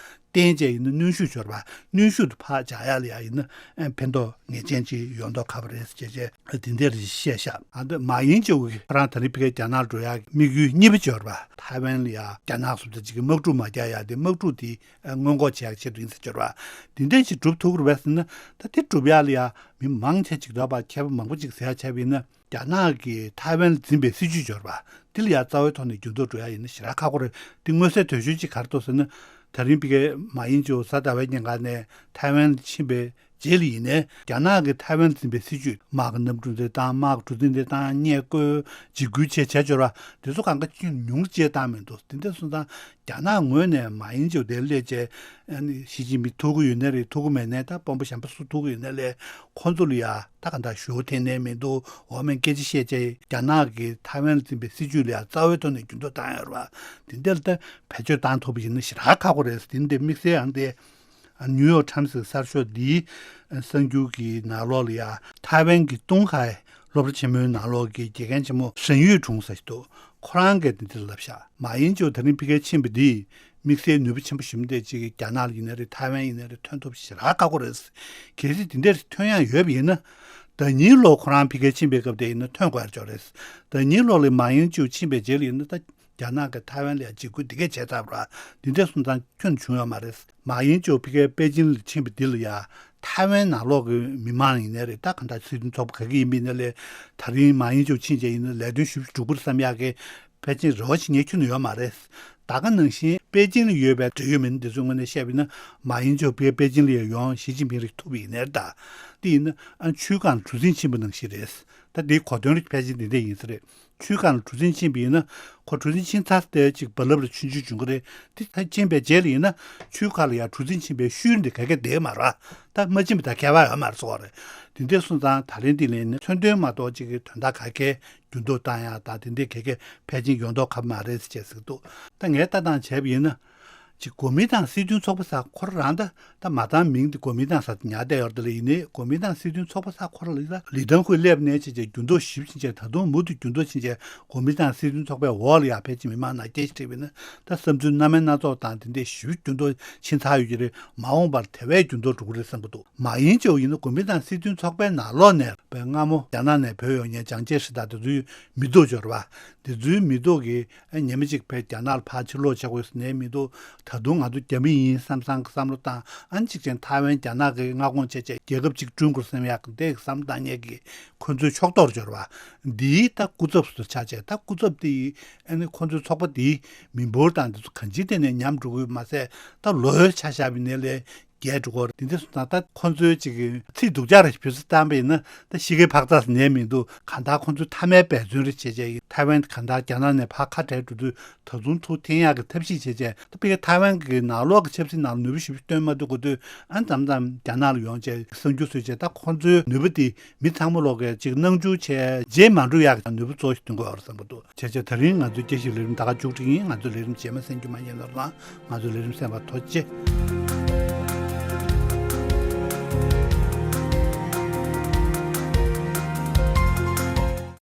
བརྟེན་བྱས་ཡིན་ན་གནོན་ཤུགས་འབྱོར་བ་གནོན་ཤུགས་དེ་ཕར་འཇགས་ཡག་ལ་ཡ་ཡིན་ན་ཕན་ཐོགས་ངེས་ཅན་ཅིག་ཡོང་མདོག་ཁ་པོ་རེད་ཟེར་བྱས་བྱས་དེ་འདྲས་བཤད་ཤག་ཨ་འདི་མ་ཡིན་ཅོག་གིས་ཁོ་རང་ད་རིང་ཕ་གིར་རྒྱ་ནག་འགྲོ་ཡག་དམིགས་ཡུལ་གཉིས་པ་འབྱོར་བ་ཐའེ་ཝན་ལ་ཡ་རྒྱ་ནག་སོ་སོ་ཅིག་གིས་དམག་འཁྲུག་མ་རྒྱག་ཡག་དེ་དམག་འཁྲུག་དེ་སྔོན་འགོག་བྱེད་ཡག་ཆེད་དུ་ཡིན་ཟེར་འབྱོར་བ། དེ་འདྲས་ཞིག་སྒྲུབ་ཐུབ་ཀྱི་རེད་པས་ཟེར་ན་ད་དེ་སྒྲུབ་ཡག་ལ་ཡ་མི་མང་ཆེ་ཅིག་འདུག་པ་མཁས་པ་མང་པོ་ཅིག་ཟེར་ཡག་བྱས་པ་ཡིན་ན་རྒྱ་ནག་གིས་ཐའེ་ཝན་ལ་འཛིན་པའི་སྲིད་བྱུས་འབྱོར་བ་དེ་ལ་ཡ་རྩ་བའི་ཐོག་ནས་འགྱུར་ལྡོག་འགྲོ་ཡག་ཡིན་ན་ཞེ་དྲག་ཁག་པོ་རེད། དེ་མངོན་གསལ་དོད་ཤོས་ཅིག་ག་རེ་འདུག་ཟེར་ན་ད་རིང་ཕ་གིར་མ་ཡིན་ཅོག་གཟའ་ཟླ་བའི་ཉིན་ཀ་ནས་ཐའེ་ཝན་ལ་ཕྱིན་པའི་རྗེས་ལ་ཡིན་ནའི་རྒྱ་ནག་གིས་ཐའེ་ཝན་ལ་འཛིན་པའི་སྲིད་བྱུས་དམག་གི་གནམ་གྲུ་འདི་བཏང་དམག་གི་གྲུ་གཟིངས་འདི་བཏང་བརྙས་བཀོལ་འཇིགས་སྐུལ་བྱས་བྱས་འབྱོར་བ་དེ་ཚོ་གང་ག་ཅུང་ཉུང་ཅིག་བཏང་མི་འདུག་དེ་འདྲ་སོང་ཙང་རྒྱ་ནག་ངོས་ནས་མ་ཡིན་ཅོག་དེ་སླེབས་བྱས་ཨ་ནི་ཞི་ཅིན་ཕིང་ཐུག་གི་ཡོད་ནའི་རེད། ཐུག་གི་མེད་ནའི་ད་དཔོན་པོ་གཞན་པ་སུ་ཐུག་གི་ཡོད་ནའི་ལས་ཁོང་ཚོ་ལ་ཡ་ད་ག་འདྲ་ཞུ་འཐེན་ནའི་མི་འདུག་འོ་མའི་སྐད་ཆ་བཤད་བྱས་རྒྱ་ནག་གིས་ཐའེ་ཝན་ལ་འཛིན་པའི་སྲིད་བྱུས་ལ་ཡ་རྩ་བའི་ཐོག་ནས་འགྱུར་ལྡོག་བཏང་ཡོད་རེད་བ། དེ་འདྲ་ལ་ད་བེད་སྤྱོད་བཏང་ཐུབ་པ་ཡིན་ན་ཞེ་དྲག་ཁག་པོ་རེད། དེ་འདི་དམིགས་བསལ་ཡང་དེ། ནིའུ་ཡོག་ཊའིམ་སི་གསར་ཤོག་འདིའི་གསར་འགྱུར་གྱི་ནང་ལོགས་ལ་ཡ་ཐའེ་ཝན་གྱི་ཏུང་ཧའེ་སློབ་གྲྭ་ཆེན་མོའི་ནང་ལོགས་ཀྱི་དགེ་རྒན་ཆེན་མོ་ཧྲན་ཡུས་ཁྲུང་ཟེར་ཞིག་འདུག་ཁོ་རང་གིས་འདི་འདྲ་ལབ་ཤག་མ་ཡིན་ཅོག་དེ་རིང་ཕ་གིར་ཕྱིན་པ་འདིས་དམིགས་བསལ་ནུས་པ་ཆེན་པོ་ཞིག་མི་འདུག་ཅིག་རྒྱ་ནག་ལ་ཡིན་ན་རེད། ཐའེ་ཝན་ཡིན་ན་རེད། ཐོན་ཐུབ་ཞེ་དྲག་ཁག་པོ་རེད། གལ་སྲིད་དེ་འདྲ་ཐོན་ཡག་ཡོད་པ་ཡིན་ན་ཟླ་ཉིན་ལོ་ཁོ་རང་ཕ་གིར་ཕྱིན་པའི་སྐབས་དེ་ཡིན་ན་ཐོན་དགོས་ཡག་ཅིག་རེད། ཟླ་ཉིན་ལོ་ལ་མ་ཡིན་ཅོག་ཕྱིན་པའི་རྗེས་ལ་ཡིན་ན་ད། རྒྱ་ནག་གིས་ཐའེ་ཝན་ལ་ཡང་འཇིགས་སྐུལ་འདི་གས་བྱས་ཚར་བ་ར། འདི་འདྲ་སོང་ཙང་ཁྱོན་བྱུང་ཡོད་མ་རེད། མ་ཡིན་ཅོག་ཕ་གིའི་པེ་ཅིན་ལ་ཕྱིན་པ་འདི་ལ་ཡང་ཐའེ་ཝན་ནང་ལོགས་ཀྱི་མི་མང་ཡིན་ནའི་རེད། ད་ག་འདྲ་སྲིད་དོན་ཚོགས་པ་ག་གི་ཡིན་པ་ཡིན་ནའི་ལས་ད་རིང་མ་ཡིན་ཅོག་ཕྱིན་བྱས་ཡིན་ན་ལས་དོན་ཞེ་པོ་ཅིག་སྒྲུབ་ཀྱི་རེད་བསམ་ཡག་གི་ཕལ་ཆེར་རེ་བ་བྱེད་མཁན་ཁྱོན་ནས་ཡོད་མ་རེད། ད་ག་ནང་བཞིན་པེ་ཅིན་ལ་ཡོད་པའི་འབྲེལ་ཡོད་མི་སྣ་འདི་ཚོའི་ངོས་ནས་བཤད་པ་ཡིན་ན་མ་ཡིན་ཅོག་ཕ་གིའི་པེ་ཅིན་ལ་ཡང་ཡོང་ཞི་ཅིན་ཕིང་རིགས་ཐུག་པ་ཡིན་ནའི་རེད། ད་ དེ་ཡིན་ན་ཨ་ཆུའི་སྒང་ལ་གྲུ་གཟིངས་ཕྱིན་པ་ནང་བཞིན་རེད། ད་འདིའི་གོ་དོན་རིགས་ཕལ་ཆེར་འདི་འདྲ་ཡིན་ས་རེད། ཆུའི་སྒང་ལ་གྲུ་གཟིངས་ཕྱིན་པ་ཡིན་ན་ཁོ་གྲུ་གཟིངས་ཕྱིན་ཚར་ཏེ་ཅིག་རྦ་རླབས་རེ་ཆུན་ཆུན་བྱུང་གི་རེད། དེ་ད་ཕྱིན་པའི་རྗེས་ལ་ཡིན་ན་ཆུའི་ཁ་ལ་ཡང་གྲུ་གཟིངས་ཕྱིན་པའི་ཤུལ་འདི་ག་གེ་བསྡད་མ་རེད། ད་མ་ཕྱིན་པ་དང་ཁྱད་པར་ཡོད་མ་རེད་ཟེར་བ་རེད། དེ་འདྲ་སོང་ཙང་ད་ལན་འདི་ལན་ནི་མཚོན་དོན་མ་གཏོགས་ཅིག་གི་དོན་དག་ག་གེ་འགྱུར་ལྡོག་བཏང་ཡག་དང་དེ་འདྲའི་ག་གེ་ཕལ་ཆེར་ཡོང་མདོག་ཁ་པོ་མ་རེད་ཟེར་བྱས་ཟེར་གི་འདུག་ད་ངས་ལྟ་སྟངས་བྱས་པ་ཡིན་ན། ཅིག་གོ་མིན་ཏང་སྲིད་དོན་ཚོགས་པ་ཟེར་ཁོ་རང་ད་ད་མ་དང་མིང་འདི་གོ་མིན་ཏང་ཟེར་ཉར་བསྡད་ཡོད་རེད་ལ། ཡིན་ནའི་གོ་མིན་ཏང་སྲིད་དོན་ཚོགས་པ་ཟེར་ཁོ་རང་ལ་ལི་ཐང་ཁུལ་སླེབས་ནས་བྱས་བྱས་འགྱུར་ལྡོག་ཞེ་པོ་ཕྱིན་བྱས། ད་དུང་མུ་མཐུད་འགྱུར་ལྡོག་ཕྱིན་བྱས་གོ་མིན་ཏང་སྲིད་དོན་ཚོགས་པའི་འོག་ལ་ཡང་ཕལ་ཆེར་མི་མང་ནང་སྐད་ཆ་དྲིས་པ་ཡིན་ན་ད་བསམ་ཚུལ་སྣ་མིན་སྣ་ཚོགས་དང་དེ་འདྲས་ཞེ་པོ་འགྱུར་ལྡོག་ཕྱིན་ཚར་ཡོད་ཀྱི་རེད། མ་འོངས་པར་དེ་བས་འགྱུར་ལྡོག་འགྲོ་གི་རེད་བསམ་གྱི་འདུག་མ་ཡིན་ཅིག་ཡིན་ན་གོ་མིན་ཏང་སྲིད་དོན་ཚོགས་པའི་ནང་ལོགས་ནས་པའི་སྔ་མོ་རྒྱ་ནག་ནས་བོད་ཡོང་མཁན་ལྕམ་ཆེན་ཧྲི་ཏཱ་དེ་ཚོའི་མི་ཐོག་འབྱོར་བ། དེ་ཚོའི་མི་ཐོག་གིས་ཨ་ཉི་མ་གཅིག་ཕར་རྒྱ་ནག་ལ་ཕར་ཕྱིར་ལོག་བྱེད་དགོས་ཟེར་ནའི་མི་འདུག་ད་དུང་ང་ཚོ་རྒྱ་མི་ཡིན་བསམ་བསམ་གྱི་བསམ་བློ་བཏང་། ཨ་ནི་གཅིག་ཀྱང་ཐའེ་ཝན་རྒྱ་ནག་གིས་མངའ་ཁོངས་བྱས་བྱས་རྒྱལ་ཁབ་ཅིག་བསྐྲུན་དགོས་བསམ་ཡག་གི་འདྲ་གི་བསམ་བློ་བཏང་མཁན་གྱི་ཁོ་ཚོའི་ཕྱོགས་གཏོགས་འབྱོར་བ་འདིའི་ད་སྐུ་ཚབ་སུ་ཆགས་བྱས། ད་སྐུ་ཚབ་དེ་ཡིས་ཨ་ནི་ཁོ་ཚོའི་ཚོགས་པ་དེའི་མི་འབོར་དང་འདི་ཚོ་གང་ཅིའི་ཐད་ནས་ཉམས་འགྲོ་གི་མ་ཟད། ད་ལོ་ཡོལ་ཆ་བཞག་པ་ཡིན་ན་ལས། རྒྱས་འགྲོ་གི་རེད། དེ་འདྲ་སོང་ཙང་ད་ཁོང་ཚོའི་ཅིག་གི་ཚིག་སྡུག་ཅག་རེ་བོད་སྐད་བཏང་པ་ཡིན་ན་ད་ཤི་ཁའི་འཕག་འཚག་ཟེར་ནའི་མི་འདུག་གང་ལྟར་ཁོང་ཚོའི་མཐའ་མའི་འབད་བརྩོན་རེ་བྱས་བྱས། ཐའེ་ཝན་གང་ལྟར་རྒྱ་ནག་ནས་ཕར་ཁ་བྲལ་འགྲོ་དུས་ད་དུང་ཐུགས་འཐེན་ཡག་གི་ཐབས་ཤེས་བྱས་བྱས། ད་ཕ་གི་ཐའེ་ཝན་གྱི་ནང་ལོགས་ཀྱི་ཆབ་སྲིད་ནང་ལ་ནུས་པ་ཞེ་པོ་སྟོན་མ་ཐུབ་གོ་དུས་ཨ་ནི་མཚམས་མཚམས་རྒྱ་ནག་ལ་ཡོང་བྱས་གསར་འགྱུར་བཟོས་བྱས། ད་ཁོང་ཚོའི་ནུས་པ་དེ་མི་ཚང་མ་ལོག་གིས་ཅིག་སྣང་ཆུང་བྱས་རྗེས་མ་འགྲོ་ཡག་གི་ནུས་པ་གཙོ་ཞིག་འདོན་དགོས་པ་རེད་བསམ་གྱི་འདུག་བྱས་བྱས་ད་རིང་ང་ཚོའི་དཔྱད་ཞིབ་ལས་རིམ་ད་ག་མཇུག་སྒྲིལ་ཡིན། ང་ཚོའི་ལས་རིམ་རྗེས་མ་གསན་རྒྱུ་མ་བརྗེད་ན་རོགས་གནང་། ང་ཚོའི་ལས་རིམ་གསན་པར་ཐུགས་རྗེ་ཆེ།